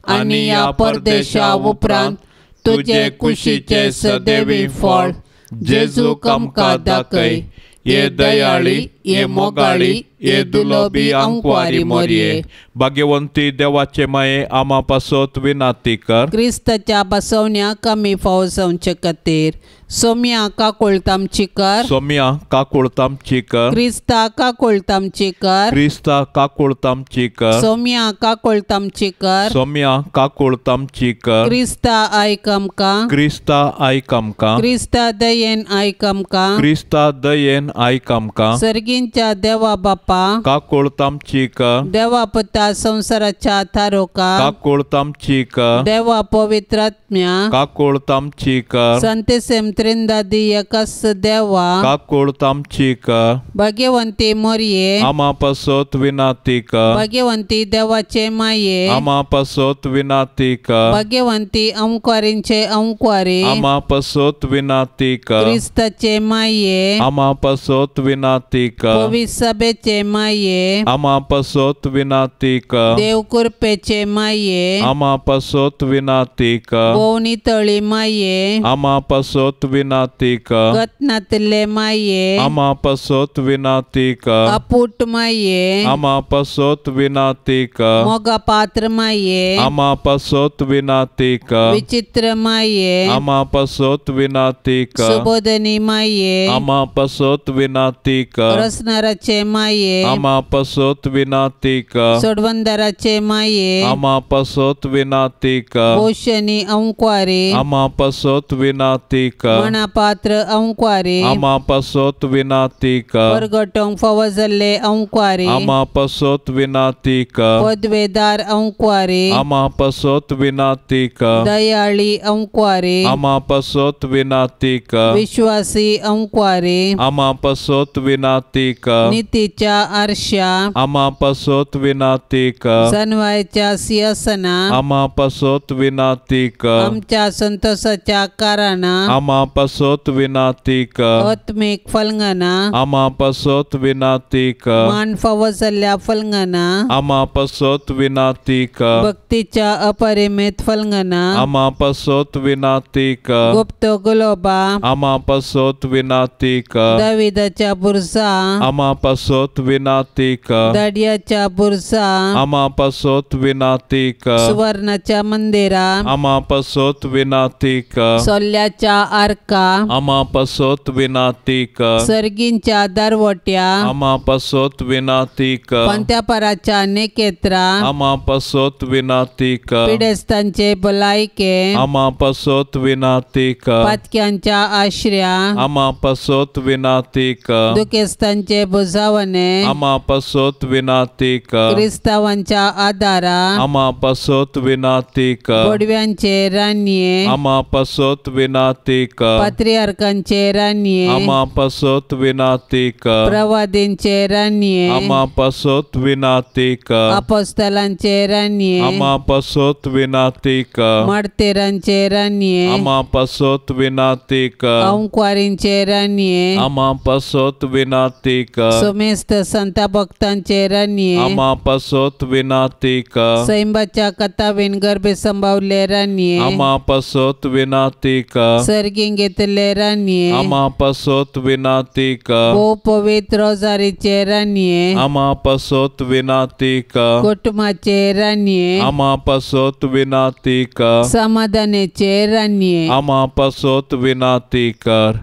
आनी ह्या परदेशा उपरांत तुजे कुशीचे सदैवी फळ जेजूक आमकां दाखय। ये दयाळी, ये मोगाळी, ये दुलोबी आंकवारी मोरये, भाग्यवंती देवाचे माये आमा पासत विनंती कर। क्रिस्ताच्या बसवण्याक आमी फावो जावचे खातीर सोम्या काकुळट आमची कर, सोम्या काकुळट आमची कर, क्रिस्ता काकुळट आमची कर, क्रिस्ता काकुळट आमची कर, सोम्या काकुळट आमची कर, सोम्या काकुळट आमची कर, क्रिस्ता आयक आमकां, क्रिस्ता आयक आमकां, क्रिस्ता दयेन आयक आमकां, क्रिस्ता दयेन आयक आमकां, सर्गींच्या देवा बापा काकुळट आमची कर, देवा पुता संवसाराच्या थारोका काकुळट आमची कर, देवा पवित्र आत्म्या काकुळट आमची कर, संतेसेम त्रिंदादी एकाच देवा काकुळट आमची कर, भाग्यवंती मोरये आमा पासत विनंती कर, भाग्यवंती देवाचे माये आमा पासत विनंती कर, भाग्यवंती अंकवारींचे अंकवारी आमा पासत विनंती कर, क्रिस्ताचे माये आमा पासत विनंती कर, पवित्र सभेचे माये आमा पासत विनंती कर, देव कृपेचे माये आमा पासत विनंती कर, भोवनी तळी माये आमा पासत विनंती कर, गतनातले माये आमा पासत विनंती कर, अपूट माये आमा पासत विनंती कर, मोगा पात्र माये आमा पासत विनंती कर, विचित्र माये आमा पासत विनंती कर, सुबोधनी माये आमा पासत विनंती कर, रसनाराचे माये आमा पासत विनंती कर, सोडवंदराचे माये आमा पासत विनंती कर, पोषणी अंकवारी आमा पासत विनंती कर, मणापात्र अंकवारी आमा पासत विनंती कर, परगटोंक फावो जाल्ले अंकवारी आमा पासत विनंती कर, पदवेदार अंकवारी आमा पासत विनंती कर, दयाळी अंकवारी आमा पासत विनंती कर, विश्वासी अंकवारी आमा पासत विनंती विनाती कर। नितीच्या आरश्या आमा पासत विनाती कर। जनवायच्या सिंहासना आमा पासत विनाती कर। आमच्या संतोषाच्या कारणा आमा पासत विनाती कर। आत्मिक फलंगना आमा पासत विनाती कर। मान फावो जाल्ल्या फलंगना आमा पासत विनाती कर। भक्तीच्या अपरिमित फलंगना आमा पासत विनाती कर। गुप्त गुलोबा आमा पासत विनाती कर। दाविदाच्या बुरसा आमा पासत विनाती कर। दाडियाच्या बुरसा आमा पासत विनाती कर। सुवर्णाच्या मंदिरा आमा पासत विनाती कर। सोल्याच्या आर्का आमा पासत विनाती कर। सर्गींच्या दरवट्या आमा पासत विनाती कर। पंत्यापराच्या नेकेत्रा आमा पासत विनाती कर। पिडेस्तांचे भलायके आमा पासत विनाती कर। पातक्यांच्या आश्र्या आमा पासत विनाती कर। दुखेस्तांचे बुजावणे आमा पासत विनाती कर। क्रिस्तावांच्या आदारा आमा पासत विनाती कर। बोडव्यांचे रानये आमा पासत विनाती कर। पात्रियार्कांचे रानये आमा पासत विनाती कर। प्रवादींचे रानये आमा पासत विनाती कर। अपोस्तलांचे रानये आमा पासत विनाती कर। मार्तेरांचे रानये आमा पासत विनाती कर। अंकुवारींचे रानये आमा पासत विनाती कर। सुमेस्त संता भक्तांचे रानये आमा पासत विनाती कर। सैंबाच्या कथावीन गर्भे संभावले रानये आमा पासत विनाती कर। सर्गीं घेतले रानये आमा पासत विनाती कर। भोव पवित्र रोजारीचे रानये आमा पासत विनाती कर। कुटुंबाचे रानये आमा पासत विनाती कर। समाधानाचे रानये आमा पासत विनाती कर।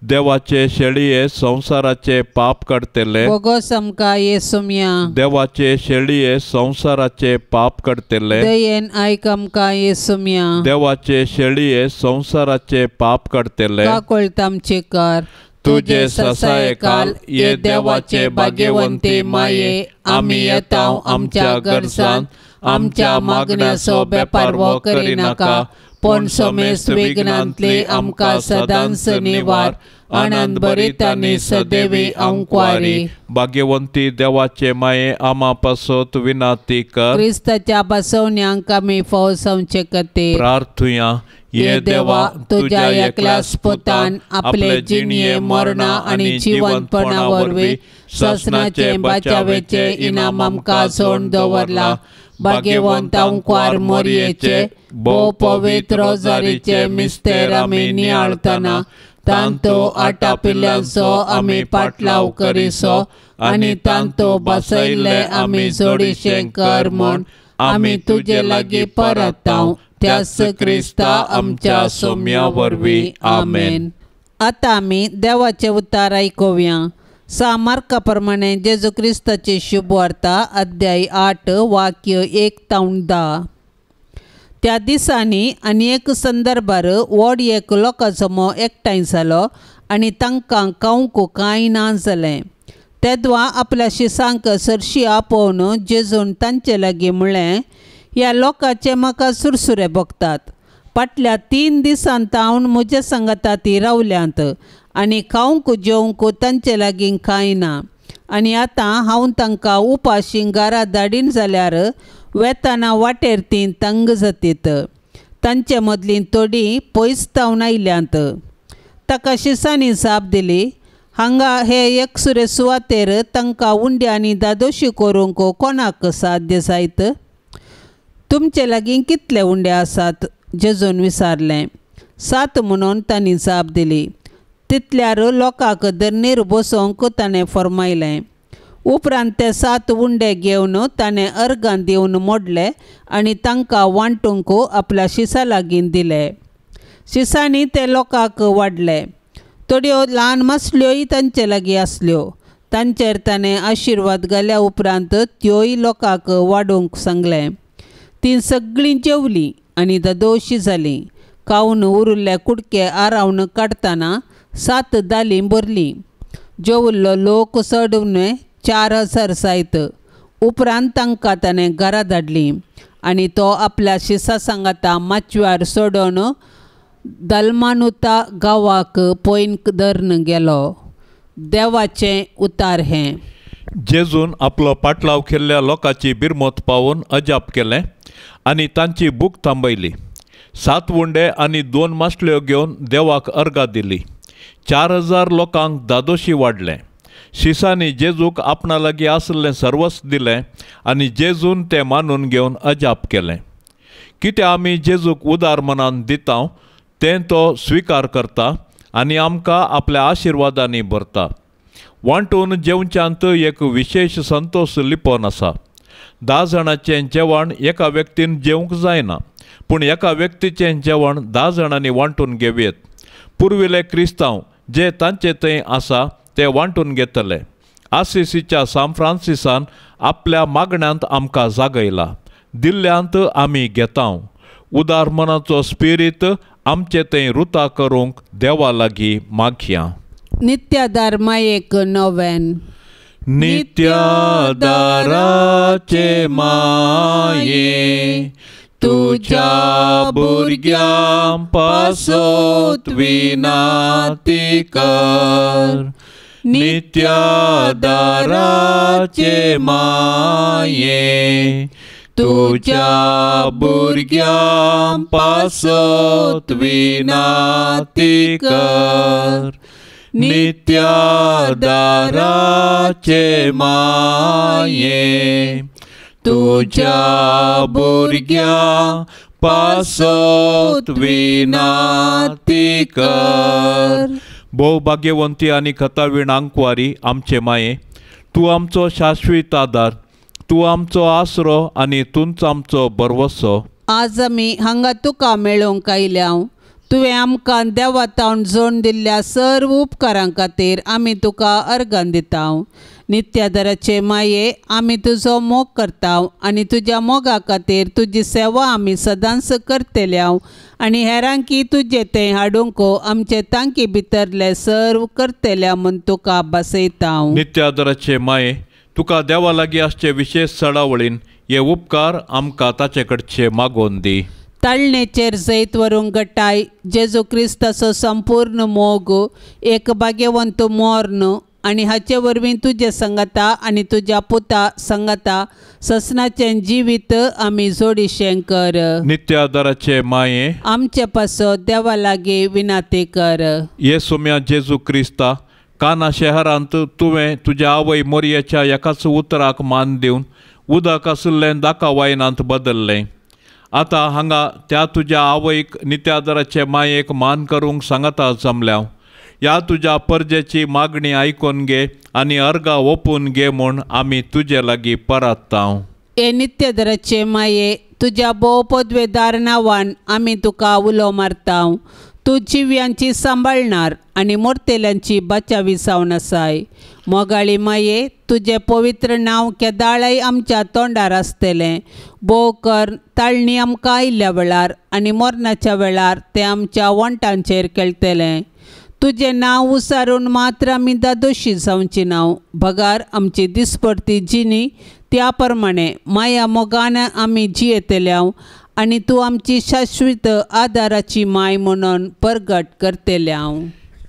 देवाचे शेळये संवसाराचे पाप काडटले बोगोस आमकां येसुम्या। देवाचे शेळये संवसाराचे पाप काडटले दयेन आयक आमकां येसुम्या। देवाचे शेळये संवसाराचे पाप काडटले काकळत आमची कर। तुझे ससायकाल ये देवाचे भाग्यवंती माये आमी येता आमच्या गरजान आमच्या मागण्याचो बेपारवो करिनाका पूण समेस्त विघ्नांतली आमकां सदांच निवार। आनंद भरीत आनी सदैवी अंकवारी। भाग्यवंती देवाचे माये आमा पासत विनाती कर। क्रिस्ताच्या बसवण्यांक आमी फावो जावचे खातीर प्रार्थुया। ये देवा तुझ्या एकल्याच पुतान आपले जिणये मरणा आनी जिवंतपणा वरवीं सासणाचे बचावेचे इनाम आमकां सोडून दवरला। भाग्यवंत अंकवार मोरयेचे भोव पवित्र रोजारीचे मिस्तेर आमी नियाळतना तांतो आटापिल्ल्यांचो आमी पाटलाव करिसो आनी तांतो बसयल्ले आमी जोडीशें कर म्हूण आमी तुजे लागीं परताव त्याच क्रिस्ता आमच्या सोम्या वरवीं आमेन। आतां आमी देवाचें उतार आयकुया। सा मार्का प्रमाणे जेजू क्रिस्ताची शुभवार्ता अध्याय 8 वाक्य 1 ते 10। त्या दिसांनी आनी एक संदर्भार व्हड एक लोकांचो जमो एकठांय जालो आनी तांकां खावंक कांय ना जालें। तेदवा आपल्या शिसांक सरशी आपोवन जेजून तांचे लागीं म्हणलें, ह्या लोकांचे म्हाका सुरसुरे भोगतात। फाटल्या 3 दिसां तावन म्हज्या सांगाता ती रावल्यांत आनी खावंक जेवंक तांचे लागीं कांय ना। आनी आतां हांव तांकां उपाशी घरा धाडीन जाल्यार वेताना वाटेर तीं तंग जातीत। तांचे मदलीं थोडीं पयस तावन आयल्यांत। ताका शिसांनी जाप दिली, हांगा हे एकसुरे सुवातेर तांकां उंडे आनी दादोशी करूंक कोणाक साध्य जायत? तुमचे लागीं कितले उंडे आसात? जेजून विचारलें। 7 म्हणून तांणी जाप दिली। तितल्यार लोकांक धरणीर बसोवंक ताणें फर्मायलें। उपरांत ते 7 उंडे घेवन ताणें अर्गां दिवन मोडले आनी तांकां वांटूंक आपल्या शिसा लागीं दिले। शिसांनी ते लोकांक वाडले। थोड्यो ल्हान मासल्योय तांचे लागीं आसल्यो। तांचेर ताणें आशिर्वाद घाल्या उपरांत त्योय लोकांक वाडूंक सांगलें। तीं सगळीं जेवलीं आनी दादोशी जालीं। खावन उरिल्ले कुडके आरावन काडटना 7 दालीं भरलीं। जेवल्लो लोक चड उणें 4000 जायत। उपरांत तांकां ताणें घरा धाडलीं आनी तो आपल्या शिसा सांगाता माचव्यार सोडून दलमानुता गांवाक पॉयंट धरून गेलो. देवाचें उतार हें. जेजून आपलो पाटलाव केल्ल्या लोकांची बिरमत पावोवन अजाप केलें आनी तांची भूक थांबयली. 7 उंडे आनी 2 मासल्यो घेवन देवाक अर्गां दिली. 4000 लोकांक दादोशी वाडलें. शिसांनी जेजूक आपणा लागीं आशिल्लें सर्वस्व दिलें आनी जेजून तें मानून घेवन अजाप केलें. कितें आमी जेजूक उदार मनान दिता तें तो स्विकार करता आनी आमकां आपल्या आशिर्वादांनी भरता. वांटून जेवच्यांत एक विशेश संतोश लिपोवन आसा. 10 जाणांचें जेवण एका व्यक्तीन जेवंक जायना, पूण एका व्यक्तीचें जेवण 10 जाणांनी वांटून घेवयेत. पुर्विल्ले क्रिस्तांव जे तांचे थंय आसा ते वांटून घेतले. आसिसीच्या सान फ्रांसिसान आपल्या मागण्यांत आमकां जागयला. दिल्ल्यांत आमी घेता. उदार मनाचो स्पिरीत आमचे थंय रुता करूंक देवा लागीं मागया. नित्यादार मायेक नोवेन. नित्यादाराचे माये तुज्या भुरग्यां पासत विनाती कर. नित्यादाराचे माये तुज्या भुरग्यां पासत विनाती कर. नित्यादाराचे माये तुज्या भुरग्यां पासत विनाती कर. भोव भाग्यवंती आनी खतावीण आंकवारी आमचे माये, तूं आमचो शाश्वीत आदार, तूं आमचो आसरो आनी तूंच आमचो भरवसो. आज आमी हांगा तुका मेळोवंक आयल्या. तुवें आमकां देवा तावन जोड दिल्ल्या सर्व उपकारां खातीर आमी तुका अर्गां दिता. नित्यादाराचे माये, आमी तुजो मोग करता आनी तुज्या मोगा खातीर तुजी सेवा आमी सदांच करतल्या आनी हेरांकी तुजें तें हाडूंक आमचे तांकी भितरले सर्व करतल्या म्हूण तुका बसयता. नित्यादाराचे माये, तुका देवा लागीं आसचे विशेश चडावळीन हे उपकार आमकां ताचे कडचे मागोवन दी. ताळणेचेर जैत व्हरूंक गटाय जेजू क्रिस्ताचो संपूर्ण मोग, एक भाग्यवंत मोर्न आनी हाचे वरवीं तुजे संगता आनी तुज्या पुता संगता ससनाचें जिवीत आमी जोडिशें कर. नित्यादाराचे माये, आमचे पासत देवा लागीं विनाती कर. ये सोम्या जेजू क्रिस्ता, काना शहरांत तुवें तुज्या आवय मोरयेच्या एकाच उतराक मान दिवन उदक आशिल्लें दाका वायनांत बदल्लें. आतां हांगा त्या तुज्या आवयक नित्यादाराचे मायेक मान करूंक सांगता जमल्या. ह्या तुज्या परजेची मागणी आयकून घे आनी अर्गां ओपून घे म्हूण आमी तुजे लागीं परात्ता. हे नित्यादाराचे माये, तुज्या भोव पदवेदार नांवान आमी तुका उलो मारता. तूं जिव्यांची सांबाळणार आनी मोरतेल्यांची बचावी जावन आसाय. मोगाळी माये, तुजें पवित्र नांव केदाळय आमच्या तोंडार आसतलें. भोव कर ताळणी आमकां आयिल्ल्या वेळार आनी मरणाच्या वेळार तें आमच्या वण्टांचेर खेळटलें. तुजें नांव उसारून मात्र आमी दादोशी जावची नांव, बगार आमची दिसपडती जिणी त्या प्रमाणे माया मोगान आमी जियेतल्या आनी तूं आमची शाश्वत आदाराची माय म्हणून परगट करतल्या.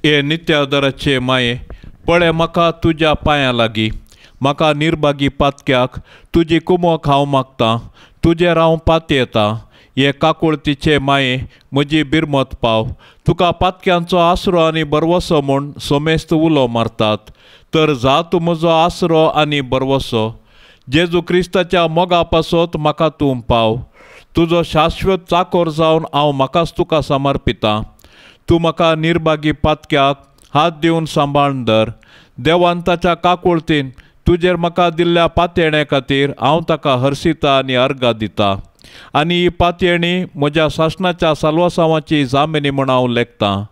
हे नित्यादाराचे माये, पळय म्हाका तुज्या पांयां लागीं, म्हाका निर्भागी पातक्याक तुजी कुमोक हांव मागतां, तुजेर हांव पातयेता. हे काकुळतीचे माये, म्हजी बिरमत पाव. तुका पातक्यांचो आसरो आनी बरवसो म्हूण सोमेस्त उलो मारतात, तर जा तूं म्हजो आसरो आनी बरवसो. जेजू क्रिस्ताच्या मोगा पासत म्हाका तूं पाव. तुजो शाश्वत चाकोर जावन हांव म्हाकाच तुका समर्पितां. तूं म्हाका निर्भागी पातक्याक हात दिवन सांबाळून धर. देवान ताच्या काकुळतीन तुजेर म्हाका दिल्ल्या पातयेणे खातीर हांव ताका हर्शिता आनी अर्गां दिता आनी ही पातयेणी म्हज्या सासणाच्या साल्वासांवाची जामिनी म्हूण हांव लेखतां.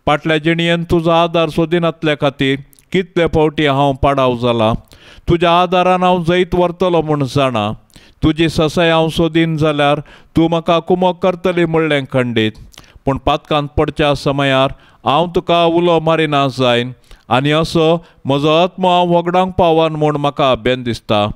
फाटल्या जिणयेन तुजो आदार सोदिनातल्या खातीर कितले फावटी हांव पाडाव जाला. तुज्या आदारान हांव जैत व्हरतलो म्हूण जाणा. तुजी ससाय हांव सोदीन जाल्यार तूं म्हाका कुमक करतली म्हणलें खंडीत. पूण पातकांत पडच्या समयार हांव तुका उलो मारिना जायन आनी असो म्हजो आत्मो हांव वगडांक पावन म्हूण म्हाका बेन दिसता.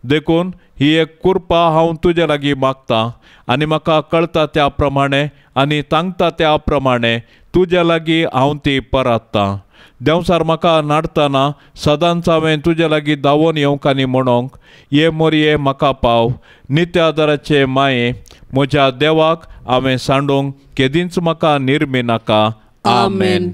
देखून ही एक कृपा हांव तुजे लागीं मागतां आनी म्हाका कळटा त्या प्रमाणे आनी तांकता त्या प्रमाणे तुजे लागीं हांव ती परात्तां. देंवचार म्हाका नाडतना सदांच हांवें तुजे लागीं धांवोन येवंक आनी म्हणोंक ये मोरये म्हाका पाव. नित्यादाराचे माये म्हज्या देवाक हांवें सांडूंक केदींच म्हाका निर्मी नाका. आमेन.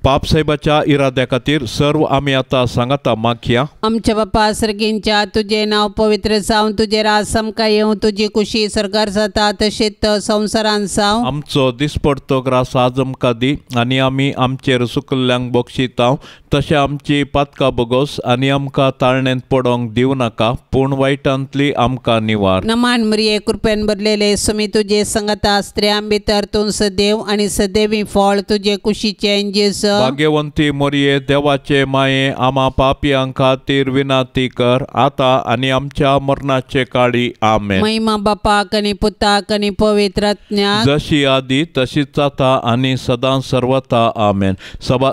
पाप साहेबाच्या इराद्या खातीर सर्व आमी आतां सांगाता मागया. आमच्या बापा सर्गींच्या तुजें नांव पवित्र जावं, तुजें राज आमकां येवं, तुजी कुशी सरकार जाता तशेंच संवसारान जावं. आमचो दिसपडतो ग्रास आज आमकां दी आनी आमी आमचेर सुकल्ल्यांक बक्षितांव तशें आमची पातकां बोगोस आनी आमकां ताळणेंत पडोंक दिवं नाका, पूण वायटांतली आमकां निवार. नमान मरिये कृपेन भरलेले सुमी तुजे संगता, स्त्रियां भितर तूं सदैव आनी सदैवी फळ तुजे कुशीचें जेजू. भाग्यवंती मोरये देवाचे माये आमा पापयां खातीर विनंती कर आतां आनी आमच्या मरणाचे काळी. आमेन. महिमा बापाक आनी पुताक आनी पवित्र आत्म्याक, जशी आदी तशीच आतां आनी सदां सर्वता. आमेन.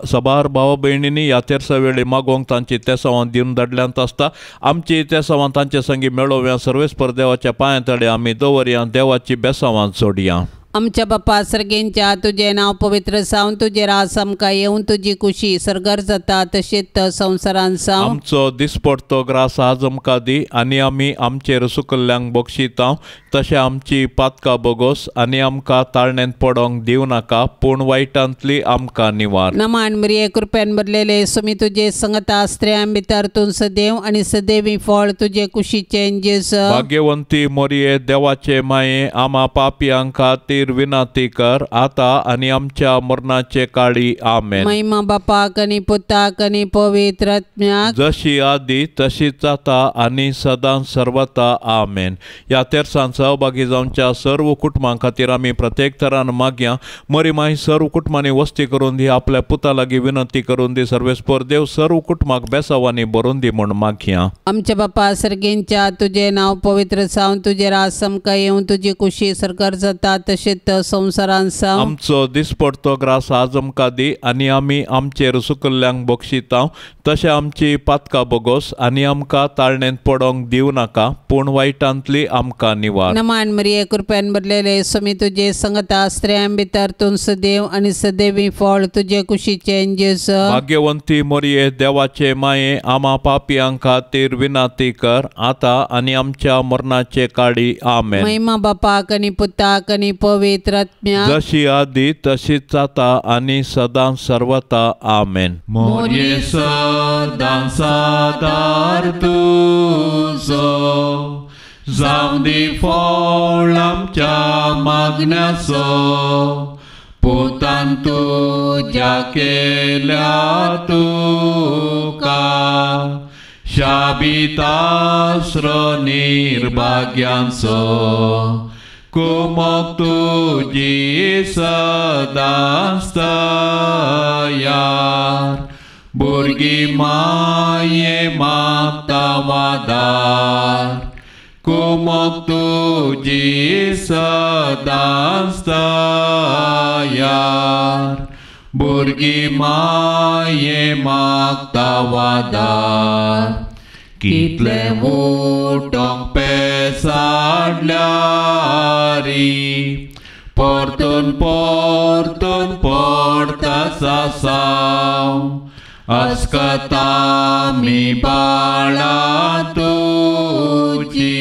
सबार भाव भयणींनी ह्या तेरसा वेळी मागोवंक तांची तेसावां दिवन धाडल्यांत आसता. आमची तेसावां तांचे संगी मेळोवया. सर्वेस्पर देवाच्या पांयां तडे आमी दवरया. देवाची बेसावां जोडया. आमच्या बापा सर्गींच्या तुजें नांव पवित्र जावं, तुजें राज आमकां येवं, तुजी कुशी सर्गार जाता तशेंच संवसारान जावं. आमचो दिसपडतो ग्रास आज आमकां दी आनी आमी आमचेर सुकल्ल्यांक बक्षितांव तशें आमची पातकां बोगोस आनी आमकां ताळणेंत पडोंक दिवं नाका, पूण वायटांतली आमकां निवार. नमान मरिये कृपेन भरलेले सुमी तुजे संगता, स्त्रियां भितर तूं सदैव आनी सदैवी फळ तुजे कुशीचें जेजू. भाग्यवंती मोरये देवाचे माये आमा पापयां खातीर विनंती कर आतां आनी आमच्या मरणाचे काळी. आमेन. महिमा बापाक आनी पुताक आनी पवित्र आत्म्याक, जशी आदी तशीच आतां आनी सदां सर्वता. आमेन. ह्या तेरसान सहभागी जावच्या सर्व कुटुंबां खातीर आमी प्रत्येक तरान मागया. मरी माई सर्व कुटुंबांनी वस्ती करून दी, आपल्या पुता लागीं विनंती करून दी. सर्वेस्पर देव सर्व कुटुंबाक बेसावांनी भरून दी म्हूण मागया. आमच्या बापा सर्गींच्या तुजें नांव पवित्र जावं, तुजें राज आमकां येवं, तुजी कुशी सरकार जाता तशेंच संवसारान जावं. आमचो दिसपडतो ग्रास आज आमकां दी आनी आमी आमचेर सुकल्ल्यांक बक्षितांव तशें आमची पातकां बोगोस आनी आमकां ताळणेंत पडोंक दिवं नाका, पूण वायटांतली आमकां निवार. नमान मरिये कृपेन भरलेले सुमी तुजे संगता, स्त्रियां भितर तूं सदैव आनी सदैवी फळ तुजे कुशीचें जेजू. भाग्यवंती मोरये देवाचे माये आमा पापयां खातीर विनंती कर आतां आनी आमच्या मरणाचे काळी. आमेन. महिमा बापाक आनी पुताक आनी पवित्र आत्म्याक, जशी आदी तशीच आतां आनी सदां सर्वता. आमेन. मोरये सदां सादार तुजो जावं दी फळ आमच्या मागण्याचो, पुतान तुज्या केल्या तुका शाबितास्रो निर्भाग्यांचो. कुमक तुजी सदांच तयार, भुरगीं माये मागता वादार. कुमक तुजी सदांच तयार, भुरगीं माये मागता वादार. कितले उठोंक पेसाडल्यारी परतून परतून पडता सासाव, अस्कता मी बाळा तुजी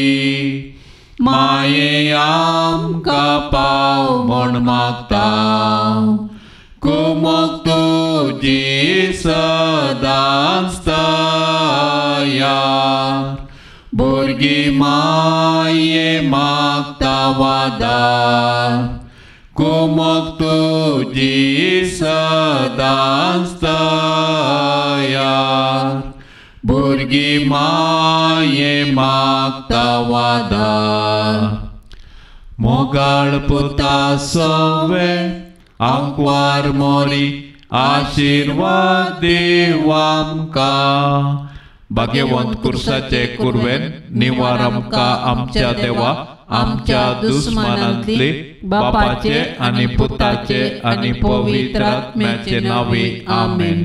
माये आमकां पाव म्हूण मागता. कुमक तुजी सदांच तयार, भुरगीं माये मागता वादार. कुमक तुजी सदांच तयार, भुरगीं माये मागता वादार. मोगाळ पुता सवे आंकवार मोरी आशिर्वाद देव आमकां. भाग्यवंत कुर्साचे कुरवेन निवार आमकां आमच्या देवा, आमच्या दुस्मानांतली बापाचे आनी पुताचे आनी पवित्र आत्म्याचे नांवे. आमेन.